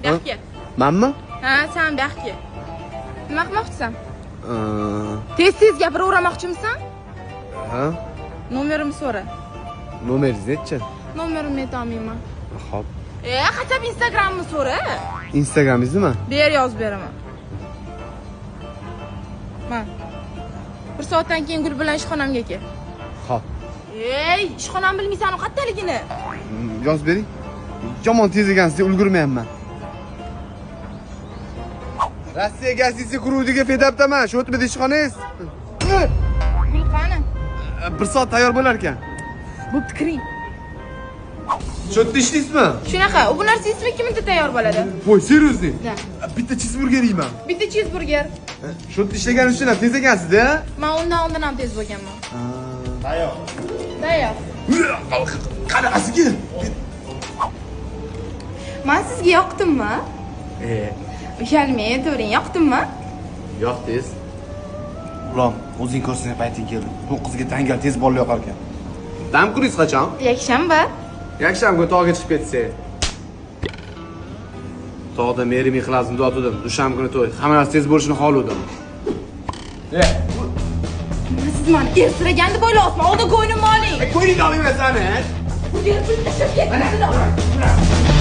Bu yoqqa. Manmi? Ha, sen bu yoqqa. Nima qilmoqchisan? Tez-tez gapiraveramoqchimisan? Ha? Nomerimni so'ra. Nomeringiz nechi? Nomerimni aytolmayman. Xo'p. Хотя бы Instagramni so'ra. Instagramingiz nima? Ber, yozib beraman. Ma. Bir soatdan keyin Gul bilan ishxonamga kel. Xo'p. Ey, ishxonamni bilmaysan, u qayerdaligini. Yozib bering. Yomon tez ekansiz, ulgurmayapman. Rossiya gazisi qurudiga fedabdaman. Shu o'tmidi ishxonangiz? Gul qani? Bir soat tayyor bo'lar ekan. Bo'pti, kiring. Shu yerda ishlaysizmi? Shunaqa, u bu narsa ismi 2 minutda tayyor bo'ladi. Voy, серьёзный? Да. Bitta chizburger yeyman. Bitta chizburger. Shu yerda ishlaganim uchun ham tez ekansiz-da. Men undan oldin ham tez bo'lganman. Tayyor. Tayyor. Qanaqasiga? Men sizga yoqdimmi? Uyalmay aytavering, yoqdimmi? Yo'q, tez. Ulan, o'zing ko'rsang payting keldi. Bu qizga tangal tez bolalar yoqar ekan. Dam kuringiz qachon? Yakshanba. Yakshanba kuni tog'ga chiqib ketsak. Tog'da Meri mixlazimni otdim. Dushanba kuni to'y. Hamma narsa tez bo'lishini xohladim. Siz meni ersiragan deb o'ylayapsizmi? Oldin ko'nglimni oling. Ko'nglimni olmayman sani. Bu yer pul tashlab ketdi.